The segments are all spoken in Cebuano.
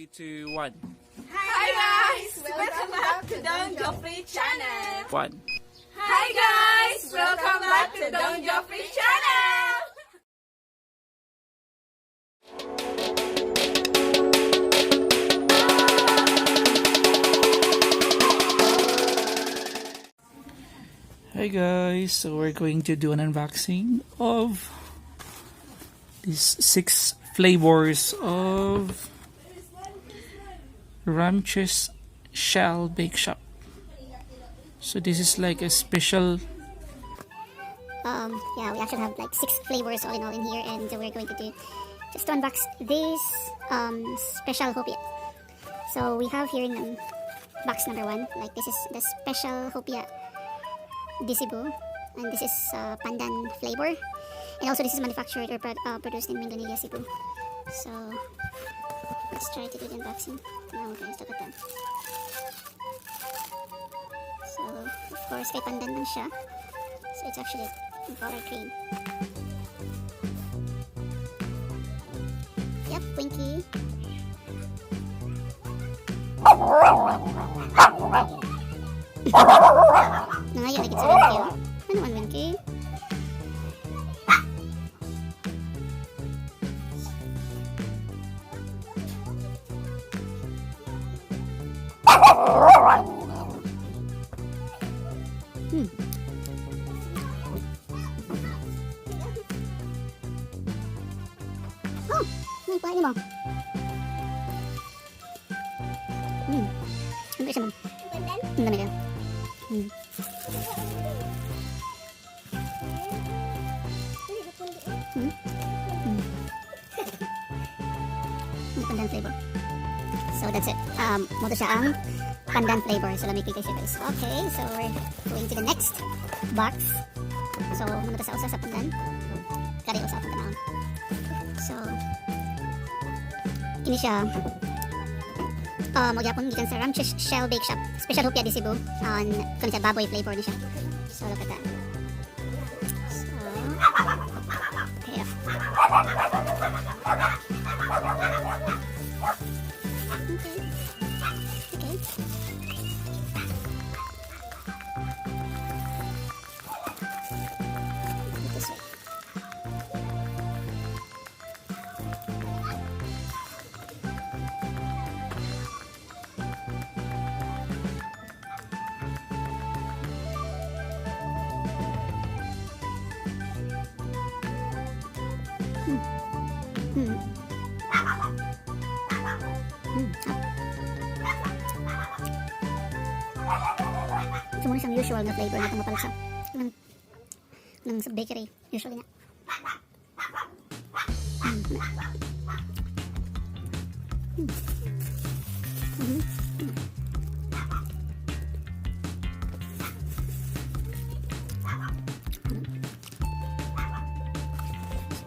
3, 2, 1. Hi guys! Welcome back to Don Joffrey Channel! 1. Hi guys! Welcome back to Don Joffrey Channel! Hi guys, so we're going to do an unboxing of these six flavors of Ramches Shell Bake Shop. So this is like a special Yeah, we actually have like six flavors all in all in here, and we're going to do just to unbox this special hopia. So we have here in box number one, like this is the special hopia de Cebu, and this is pandan flavor, and also this is manufactured or produced in Minglanilla, Cebu. So let's try to do the unboxing. Now guys, look at that. So of course, kay pandan man siya. So it's actually in color green. Yep, Winky. Nangayo lagi sa Winky, oh. Ano man, Winky? Oh, may kuha mo. Ano ba siya, ma'am? Ang dami kayo. Ang pandan flavor. So that's it. Mao to siya ang pandan flavor. So lami kaayo siya, guys. Okay, so we're going to the next box. So mao to sa usa sa pandan. Kari usa atong tanawon. So kini siya magyapon gikan sa Ramches Shell Bake Shop. Special hopia de Cebu. On kani siya baboy flavor ni siya. So look at that. So okay. Okay. Put it this way. So, mao na siyang usual na flavor na mapalit sa ng sa bakery. Usually na. So,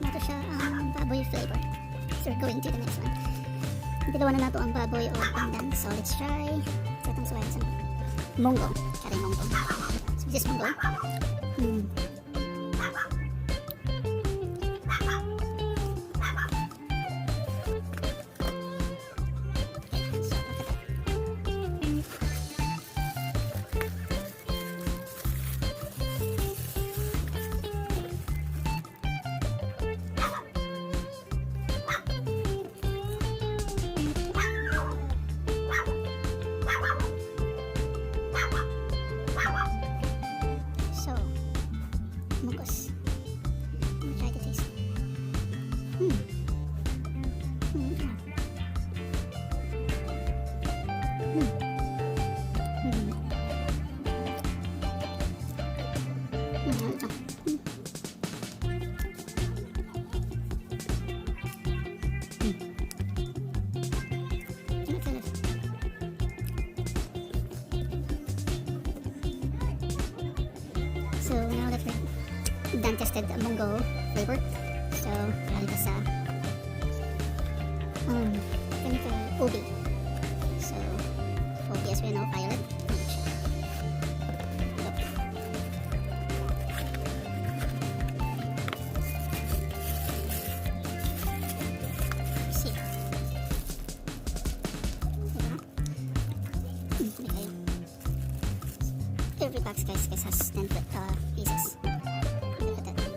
mao to siya ang baboy flavor. So, we're going to the next one. Dalawa na nato ang baboy o pandan. So, let's try sa itong suway sa munggo. Kari munggo. So, this is munggo. Okay, so look at that. So, mungkos. Let me try to taste. Ito. Ano ito? So now that we're done tested the munggo flavor, so dali ta sa kani kay ubi. So ubi, as we know, violet. Look. See. Every box, guys, has 10 pieces. Look at that.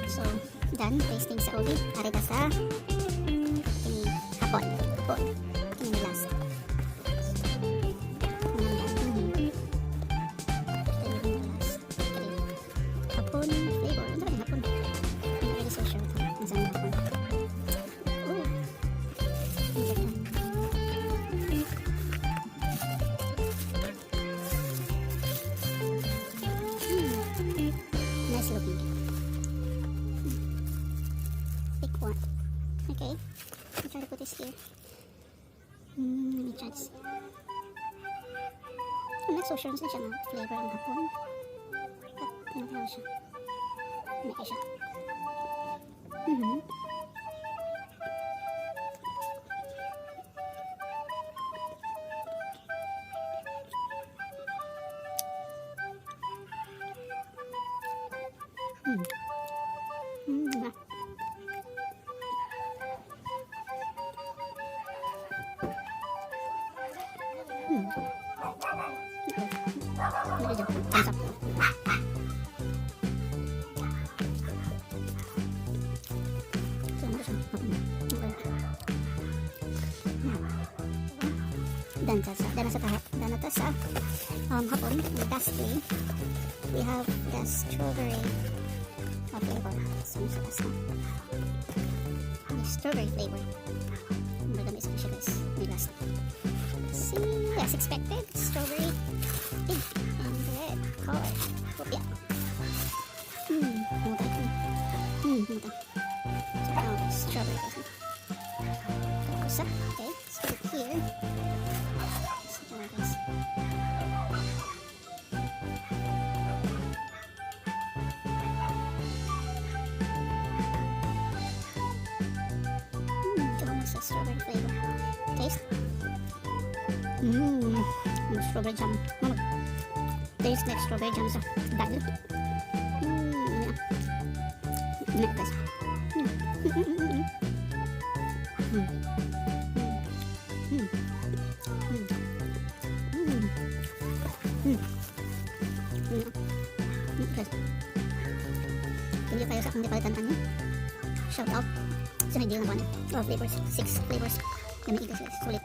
So, done tasting sa ube. Ari ta sa kini hapon. Hapon. Kini last. Kini last. Kini hapon flavor. Ano ba yung hapon? I'm not really so sure kung saan yung hapon. Oh. Ang ganda. Nice looking. Pick one. Okay. I'll try to put this here. Let me try this. I'm not so sure kung saan siya nga flavor ang hapon. But, ano tawag siya? Ano siya? Ah. Okay. Medyo thumbs up. So, ano siya? Okay. Done na ta sa hapon. And lastly, we have the strawberry flavor. So, ano siya last na? The strawberry flavor. Maganda isa siya, guys. May last. See, as expected, strawberry, pink and red color. Oh, yeah. Muta ito. Muta. So, now, strawberry, guys. Tapos, okay, let's put it here. So, guys. Ito sa strawberry flavor. Taste. Strawberry jam. Ano? Taste like strawberry jam sa dal. Yeah. Yeah, guys. Guys. Thank you kayo sa akong gipalitan ani. Shout out. Sa nag-deal na ko ani. All flavors. Six flavors. Lami guys. Sulit.